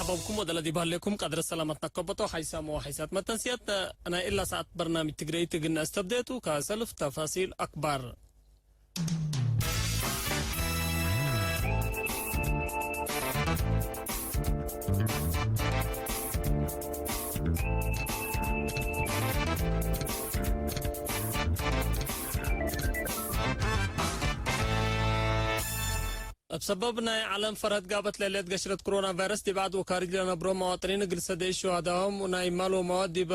قبكم ودلدي بهلكم قدر السلامة نكبتو حيسام وحيسات متنسيات. أنا إلا ساعة برنامج تقريت قلنا استبديتو كسلف تفاصيل أكبر. ኣብ ሰበብ ናይ ዓለም ፈረድ ጋበት ለሌት ገሽረት ኮሮና ቫይረስ ዲባዕድ ወካሪጅ ለነብሮ መዋጥኒን እግል ሰደይ ሸዋዳሆም ናይ ማሎ መዋድ ዲበ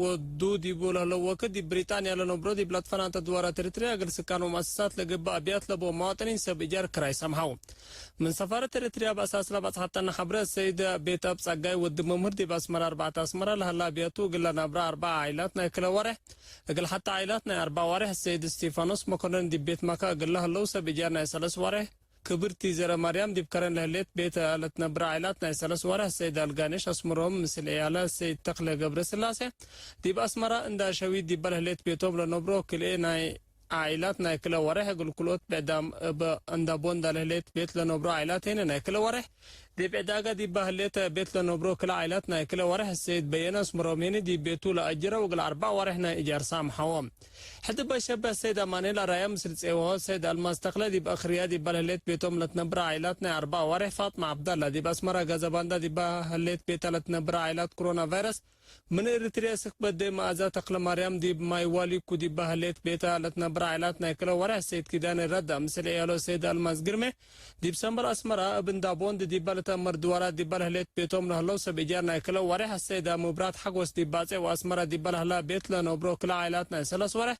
ወዱ ዲቡ ለህለው ወክድ ዲብ ብሪጣንያ ለነብሮ ዲብ ለትፈናንተ ድዋራ ትሪትሪያ እግል ስካኖ ማስሳት ለግብ ኣቢያት ለቦ መዋጥኒን ሰብ እጃር ክራይ ሰምሃው። ምን ሰፋረት ኤሪትርያ ብኣሳስላ ባጽሓተና ሓብረ ሰይድ ቤት ኣብ ጸጋይ ወዲ መምህር ዲብ ኣስመራ ኣርባዕተ ኣስመራ ለሃላ ኣቢያቱ እግል ለናብራ ኣርባዓ ዓይላት ናይ ክለ ወርሕ እግል ሓታ ዓይላት ናይ ኣርባ ዋርሕ ሰይድ እስቲፋኖስ መኮነን ዲብ ቤት ማካ እግል ለህለው ሰብ እጃር ናይ ሰለስ ዋርሕ ክብርቲ ዘረ ማርያም ዲብ ከረን ለህሌት ቤተ ለትነብር ዓይላት ናይ ሰለስ ወርሕ ሰይድ ኣልጋነሽ ኣስምሮም ምስል እያለ ሰይድ ተክለ ገብረ ስላሴ ዲብ ኣስመራ እንዳ ሸዊት ዲባ ለህሌት ቤቶም ለነብሮ ክልኤ ናይ ዓይላት ናይ ክለ ወርሕ ግልኩሎት ብዕዳም እበ እንዳ ቦንዳ ለህሌት ቤት ለነብሮ ዓይላት ሄነ ናይ ክለ ወርሕ ዲብ ዕዳጋ ዲባ ህሌት ቤት ለነብሮ ክለ ዓይላት ናይ ክለ ወርሕ ሰይድ በየነ ኣስምሮም ሄነ ዲብ ቤቱ ለኣጅረው እግል ኣርባ ወርሕ ናይ እጃር ሳምሓዎም። ሕድበ ሸበ ሰይድ ኣማኑኤል ኣራያ ምስል ጼዎ ሰይድ ኣልማዝ ተኽለ ዲብ ኣኽርያ ዲባ ለህሌት ቤቶም ለትነብር ዓይላት ናይ ኣርባ ዋርሕ ፋጥማ ዓብዳላ ዲብ ኣስመራ ገዘባንዳ ዲባ ህሌት ቤታ ለትነብር ዓይላት ኮሮና ቫይረስ ምን ኤሪትርያ ስክ በደ መኣዛ ተኽለ ማርያም ዲብ ማይ ዋሊኩ ዲባ ህሌት ቤታ ለትነብር ዓይላት ናይ ክለ ወርሕ ሰይድ ኪዳነ ረዳ ምስል እያሎ ሰይድ ኣልማዝ ግርሜ ዲብ ሰምበር ኣስመራ እብ እንዳ ቦንድ ዲባ ለተእመር ድዋራት ዲባ ለህሌት ቤቶም ለህለው ሰብ እጃር ናይ ክለ ወርሕ ሰይዳ ምብራት ሓጎስ ዲባ ጼው ኣስመራ ዲባ ለህላ ቤት ለነብሮ ክለ ዓይላት ናይ ሰለስ ወርሕ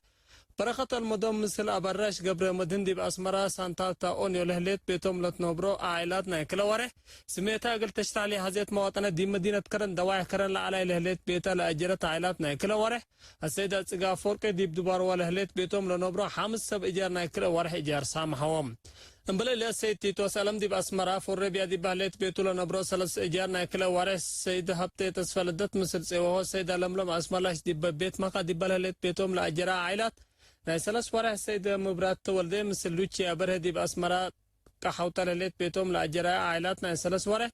በረኸት ኣልመዶም ምስል ኣበራሽ ገብረ መድህን ዲብ ኣስመራ ሳንታ ታኦንዮ ለህሌት ቤቶም ለትነብሮ ዓዒላት ናይ ክለ ወርሕ ስሜታ እግል ተሽታሊ ሐዜት መዋጠነ ዲብ መዲነት ከረን ደዋሕ ከረን ለዓላይ ለህሌት ቤታ ለኣጀረት ዓዒላት ናይ ክለ ወርሕ ኣሰይዳ ጽጋ ፎርቂ ዲብ ዱባርዋ ለህሌት ቤቶም ለነብሮ ሓምስ ሰብ እጃር ናይ ክለ ወርሕ እጃር ሳምሐዎም። እምበለ ለሰይድ ቲቶስ ኣለም ዲብ ኣስመራ ፎረቢያ ዲባ ህሌት ቤቱ ለነብሮ ሰለስ እጃር ናይ ክለ ወርሕ ሰይድ ሀብቴ ተስፋ ልደት ምስል ጼወሆ ሰይዳ ለምለም ኣስመላሽ ዲበ ቤት ማኻ ዲባ ለህሌት ቤቶም ለኣጀራ ዓዒላት ናይ ሰለስ ወርሕ ሰይድ ምብራት ተወልደ ምስል ሉቺያ በርሀ ዲብ ኣስመራ ቃሓውታ ለሌት ቤቶም ለኣጀራያ ዓይላት ናይ ሰለስ ወርሕ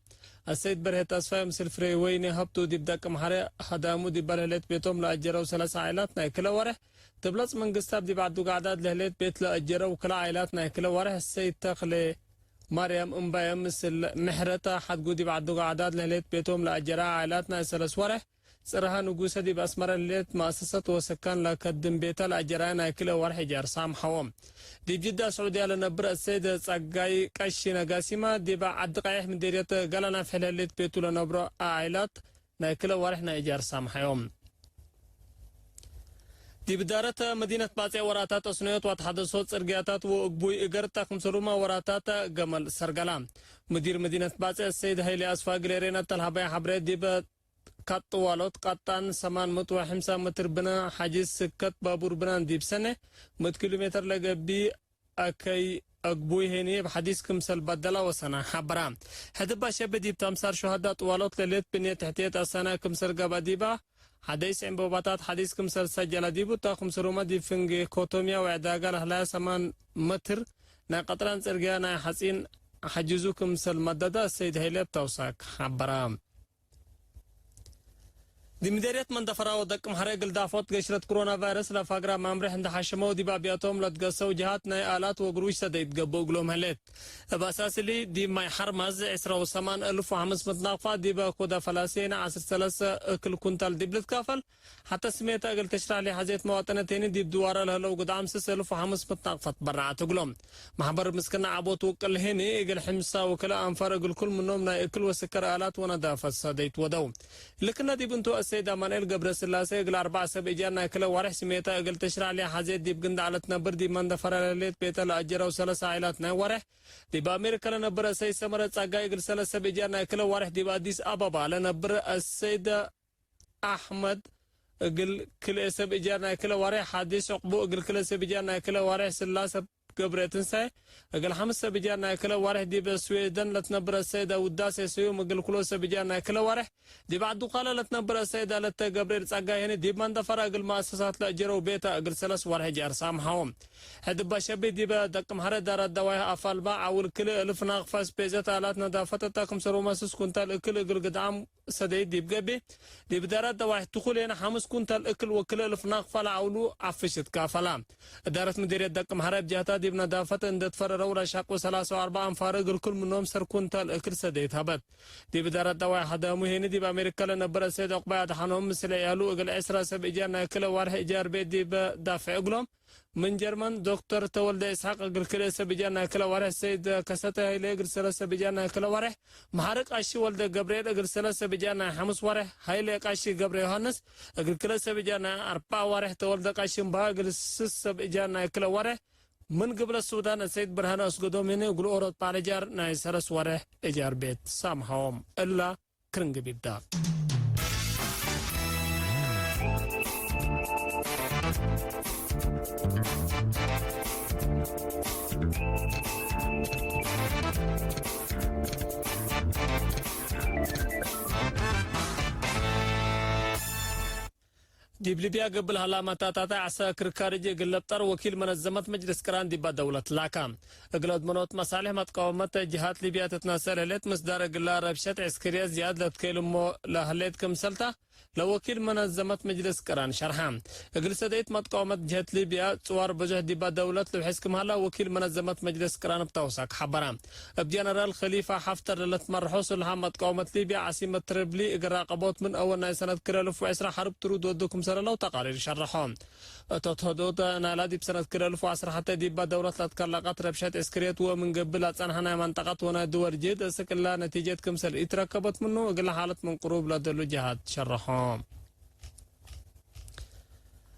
ኣሰይድ በርሀ ተስፋይ ምስል ፍሬ ወይኒ ሃብቱ ዲብ ደቂ ምሓረ ሃዳሙ ዲባ ለሌት ቤቶም ለኣጀረው ሰለሳ ዓይላት ናይ ክለ ወርሕ ትብለጽ መንግስታብ ዲብ ዓዱ ጋዕዳድ ለህሌት ቤት ለኣጀረው ክላ ዓይላት ናይ ክለ ወርሕ ሰይድ ተኽለ ማርያም እምባየ ምስል ምሕረታ ሓድጉ ዲብ ዓዱ ጋዕዳድ ለህሌት ቤቶም ለኣጀራ ዓይላት ናይ ሰለስ ወርሕ ጽርሃ ንጉሰ ዲብ ኣስመራ ለሌት መኣሰሰት ወሰካን ለከድም ቤተ ለኣጀራያ ናይ ክልኤ ወርሒ ጃር ሳምሐዎም። ዲብ ጅዳ ስዑድያ ለነብር እሰይድ ጸጋይ ቀሺ ነጋሲማ ዲብ ዓዲ ቀይሕ ምዴርየት ገላናፍሕ ለሌት ቤቱ ለነብሮ ዓኢላት ናይ ክልኤ ወርሒ ናይ ጃር ሳምሐዮም። ዲብ ዳረት መዲነት ባጽዕ ወራታት ኣስኖዮት ዋትሓደሶ ጽርግያታት ወእግቡይ እገር ጣኽምሰሉማ ወራታት ገመል ሰርገላ። ሙዲር መዲነት ባጽዕ ሰይድ ሃይሌ ኣስፋ ግሌሬና ተልሃባይ ሓብረ ዲብ ካጥዋሎት ቃጣን ሰማን ምእት ወሕምሳ ምትር ብና ሓጂዝ ስከት ባቡር ብናን ዲብ ሰነ ምእት ኪሎ ሜተር ለገቢ ኣከይ ኣግቡይ ሄኒ እብ ሓዲስ ክምሰል ባደላ ወሰና ሓበራ። ሕድባ ሸብ ዲብ ታምሳር ሸሃዳ ጥዋሎት ለሌት ብንየት ትሕትየት ኣሳና ክምሰል ገባ ዲባ ሓደይስ ዕምበባታት ሓዲስ ክምሰል ሰጀላ ዲቡ እታ ክምሰሉማ ዲብ ፍንጌ ኮቶምያ ወዕዳጋ ለህላያ ሰማን መትር ናይ ቀጥራን ጽርግያ ናይ ሓጺን ሓጂዙ ክምሰል መደዳ ሰይድ ሀይለ ብታውሳክ ሓበራ። ዲምደርየት መንደፈራ ወደቅም ሐረ ግልዳፎት ገሽረት ኮሮና ቫይረስ ለፋግራ ማምርሕ እንደ ሐሸመው ዲብ ኣብያቶም ለትገሰው ጅሃት ናይ ኣላት ወግሩሽ ሰደይት ገብኡ እግሎም ህሌት። እብ ኣሳስሊ ዲብ ማይ ሐርማዝ ዕስራ ወሰማን እልፍ ወሐምስ ምት ናቕፋ ዲበ ኮደ ፈላሴን ዓስር ሰለሰ እክል ኩንታል ዲብ ልትካፈል ሐተ ስሜታ እግል ተሽራሕ ሊሐዜት መዋጠነቴኒ ዲብ ድዋረ ለህለው ግድዓም ስስ እልፍ ወሐምስ ምት ናቕፋት በርዓት እግሎም። ማሕበር ምስክና ዓቦት ውቅል ሄኒ እግል ሕምሳ ወክለ ኣንፋር እግል ኩል ምኖም ናይ እክል ወስከር ኣላት ወነዳፈት ሰደይት ወደው። ልክነ ዲብ እንቱ ኣሰይድ ኣማንኤል ገብረ ስላሴ እግል ኣርባዕ ሰብ እጃር ናይ ክለ ዋርሕ ስሜታ እግል ተሽራዕ ሊያ ሓዜት ዲብ ግንዳዕ ለትነብር ዲብ መንደፈራ ለሌት ቤተ ለኣጀረው ሰለሳ ዓይላት ናይ ዋርሕ ዲብ ኣሜሪካ ለነብር ኣሰይድ ሰመረ ጸጋይ እግል ሰለስ ሰብ እጃር ናይ ክለ ዋርሕ ዲብ ኣዲስ ኣበባ ለነብር ኣሰይድ ኣሕመድ እግል ክልኤ ሰብ እጃር ናይ ክለ ዋርሕ ሓዲስ ዕቅቡ እግል ክለ ሰብ እጃር ናይ ክለ ዋርሕ ስላሰ ገብረ ትንሳኤ፣ እግል ሓምስ ሰብ እጃር ናይ ክለ ዋርሕ ዲብ ስዌደን ለትነብረ ሰይዳ ውዳሴ ስዩም፣ እግል ኩሎ ሰብ እጃር ናይ ክለ ዋርሕ ዲብ ዓዲ ኳላ ለትነብረ ሰይዳ ለተ ገብርኤል ጸጋይ፣ ዲብ መንደፈራ እግል መኣሰሳት ለእጀረው ቤታ እግል ሰለስ ዋርሕ እጃር ሳምሓዎም። ሕድባ ሸቢ ዲበ ደቅምሓረ ዳራት ደዋይህ ኣፋልባ ዓውል ክልእ እልፍ ናቕፋ ስፔዘት ኣላት ነዳፈተታ ክምሰል ወማስስ ኩንታል እክል እግል ግድዓም ሰደይ ዲብ ገቢ፣ ዲብ ዳራት ደዋይህ ትኹሌን ሓምስ ኩንታል እክል ወክልእ እልፍ ናቕፋ ለዓውሉ ዓፍሽት ካፈላ። እዳረት ምዲርየት ደቅምሓረ ብጃታ ዲብ ነዳፈት እንደትፈረረው ለሻቁ ሰላሳ ወኣርባ ኣንፋር እግል ኩል ምኖም ሰር ኩንታል እክል ሰደይት ሃበት። ዲብ እዳረት ደዋይህ ሃዳሙ ሄኒ ዲብ ኣሜሪካ ለነበረ ሰይድ ዑቅባይ ኣድሓኖም ምስለ ዕያሉ እግል ዕስራ ሰብ እጃር ናይ ክለ ዋርሕ እጃር ቤት ዲበ ዳፍዕ እግሎም፣ ምን ጀርመን ዶክተር ተወልደ ኢስሓቅ እግል ክልኤ ሰብ እጃር ናይ ክለ ዋርሕ፣ ሰይድ ከሰተ ሃይለ እግል ሰለስተ ሰብ እጃር ናይ ክለ ዋርሕ፣ መሓሪ ቃሺ ወልደ ገብርኤል እግል ሰለስተ ሰብ እጃር ናይ ሓሙስ ዋርሕ፣ ሃይለ ቃሺ ገብረ ዮሃንስ እግል ክልኤ ሰብ እጃር ናይ ኣርባዓ ዋርሕ፣ ተወልደ ቃሺ እምበሃ እግል ስስ ሰብ እጃር ናይ ክለ ዋርሕ፣ ምን ግብለ ሱዳን ሰይድ ብርሃነ ኣስገዶም ሄኒ እግል ኦሮት በዓል እጃር ናይ ሰለስ ዋርሕ እጃር ቤት ሳምሃዎም እላ ክርንግቢዳ። ዲብ ሊብያ ገብል ሃላ መታታታ ዓሳ ክርካሪ ጀ ግለብጠር ወኪል መነዘመት መጅልስ ቅራን ዲባ ደውለት ላካ። እግለ ድመኖት መሳልሕ መትቃወመት ጅሃት ሊብያ ትትናሰር ህሌት ምስዳር እግላ ረብሸት ዕስክርየት ዝያድ ለትከይል እሞ ለህሌት ክምሰልታ ለወኪል መነዘመት መጅልስ ቅራን ሸርሓ። እግል ሰደይት መትቃወመት ጅሀት ሊብያ ጽዋር ብዙሕ ዲባ ደውለት ልውሕስ ክምሃላ ወኪል መነዘመት መጅልስ ቅራን ብታውሳክ ሓበራ። እብ ጀነራል ኸሊፋ ሓፍተር ለለትመርሖ ስልሓ መትቃወመት ሊብያ ዓሲመት ትሪብሊ እግል ራቀቦት ምን አወል ናይ ሰነት ክልኤ እልፍ ወዕስራ ሐርብ ትሩድ ወዱ ክምሰለለው ተቃሪር ሸረሖ። እቶት ህዱድ ናይላ ዲብ ሰነት ክልኤ እልፍ ወዐስራ ሐተ ዲባ ደውለት ለትከለቀት ረብሸት ዕስክርየት ወምን ገብል አጸንሐ ናይ መንጠቀት ወናይ ድወል ጅህድ እስክ እላ ነቲጀት ክምሰል ኢትረከበት ምኑ እግል ሓለት ምን ቅሩብ ለደሉ ጀሃት ሸረሖ።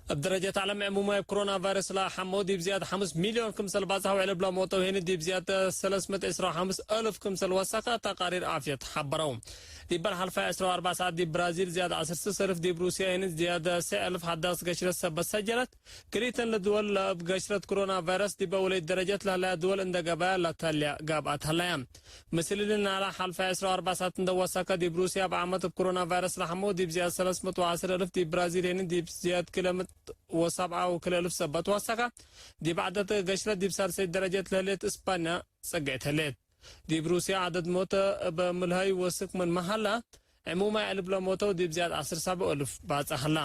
እብ ደረጀት ዓለም ዕሙማይ እብ ኮሮና ቫይረስ ለሓመው ዲብ ዝያድ ሓሙስ ሚልዮን ክምሰል ባጽሐ ውዕል እብላ ሞተው ሄኒ ዲብ ዝያድ ሰለስ ምእት ዕስራ ወሓሙስ እልፍ ክምሰል ወሰኸ ተቃሪር ዓፍየት ሓበረው። ዲበል ሓልፋይ ዕስራ ወኣርባዕ ሰዓት ዲብ ብራዚል ዝያድ ዓሰርተ ሰለስተ እልፍ፣ ዲብ ሩስያ ሄኒ ዝያድ ሰዕ እልፍ ሓዳስ ገሽረት ሰበት ሰጀለት። ክልኢተን ለድወል ለእብ ገሽረት ኮሮና ቫይረስ ዲበ ወለይት ደረጀት ለህለያ ድወል እንደ ገባያ ላታልያ ጋብኣት ሀለያ። ምስልልን ናላ ሓልፋ ዕስራ ወኣርባዕ ሰዓት እንደ ወሳካ ዲብ ሩስያ ብዓመት እብ ኮሮና ቫይረስ ለሓመው ዲብ ዝያድ ሰለስተ ምእት ወዓሰርተ እልፍ፣ ዲብ ብራዚል ሄኒ ዲብ ዝያድ ክለ ምእት ወሰብዓ ወክለ እልፍ ሰበት ወሳካ። ዲብ ዓደት ገሽረት ዲብ ሳልሰይት ደረጀት ለህሌት እስፓንያ ጸግዕት ህሌት። ዲብ ሩስያ ዓደድ ሞተ እብ ምልሃይ ወስክ ምን መሃላ፣ ዕሙማይ ዕልብ ለሞተው ዲብ ዝያድ ዓሰርተ ሰብዓ እልፍ ባጽሕ ህላ።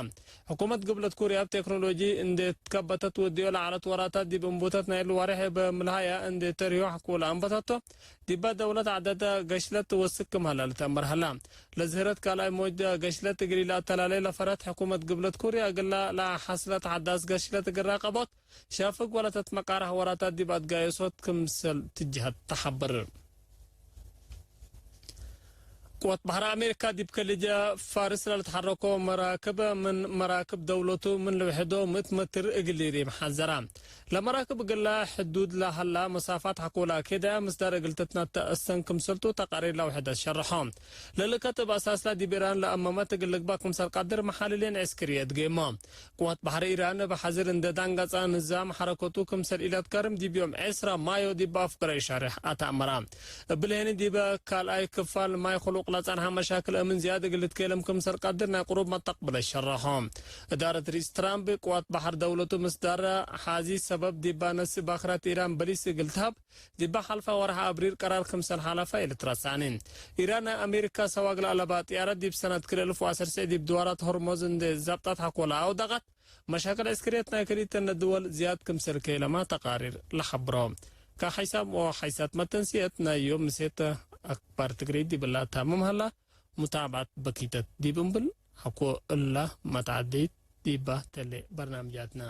ሕኩመት ግብለት ኩርያ እብ ቴክኖሎጂ እንዴ ትከበተት ወድዮ ለዓለት ወራታት ዲብ እንቡተት ናይሉ ዋርሕ እብ ምልሃያ እንዴ ተርዮ ሕኩ ለአንበተቶ፣ ዲባ ደውለት ዓደደ ገሽለት ወስክ ክም ህላ ልተእምር ህላ። ለዝህረት ካልኣይ ሞጅ ገሽለት እግል ኢለአተላሌ ለፈረት ሕኩመት ግብለት ኩርያ እግላ ለሐስለት ሐዳስ ገሽለት እግል ራቀቦት፣ ሻፍግ ወለተት መቃርሕ ወራታት ዲብ ኣትጋየሶት ክምሰል ትጅሀት ተሓብር። ቅወት ባሕሪ ኣሜሪካ ዲብ ከሊጀ ፋርስ ለልትሓረኮ መራክብ ምን መራክብ ደውለቱ ምን ልውሕዶ ምእት መትር እግል ሪም ሓዘራ። ለመራክብ እግላ ሕዱድ ለሀላ መሳፋት ሓኮላ ኬዳ ምስዳር እግል ትትናተ እሰን ክምሰልቱ ተቃሪር ለውሕደት ሸርሖ። ለልከት እብ ኣሳስላ ዲብ ኢራን ለአመመት እግል ልግባ ክምሰል ቃድር መሓልሌን ዕስክርየት ገይሞ። ቅዋት ባሕሪ ኢራን እብ ሓዝር እንደ ዳንጋጻ ንዛም ሐረከቱ ክምሰል ኢለትከርም ዲብ ዮም ዕስራ ማዮ ዲብ ኣፍገረ ሻርሕ ኣተእመራ። እብልሄኒ ዲበ ካልኣይ ክፋል ማይ ክሉቅ ለጸንሐ መሻክል እምን ዝያድ እግል ልትኬልም ክምሰል ቀድር ናይ ቅሩብ መተቅብለ ሸረሖ። እዳረት ሪስ ትራምፕ ቅዋት ባሕር ደውለቱ ምስዳር ሓዚ ሰበብ ዲባ ነሲ ባክራት ኢራን በሊስ እግል ትሃብ ዲባ ሓልፋ ወርሓ ኣብሪር ቀራር ክምሰል ሓላፋ ኢልትረሳኒ። ኢራን ናይ ኣሜሪካ ሰዋግ ለኣለባ ጥያረት ዲብ ሰነት ክልኤ እልፍ ወዐሰርተ ዲብ ድዋራት ሆርሞዝ እንዴ ዛብጣት ሓኮላ ኣውደቀት፣ መሻክል ዕስክርየት ናይ ክልኢተን ድወል ዝያድ ክምሰል ከይለማ ተቃሪር ለሓብሮ። ካብ ሓይሳም ወሓይሳት መተንስየት ናይ ዮም ምሴት ኣክባር ትግርይ ዲብላ ታምም ሃላ። ሙታብዓት በኪተት ዲብ እምብል ሓኮ እላ መትዓደይት ዲባ ተሌ በርናምጃትና።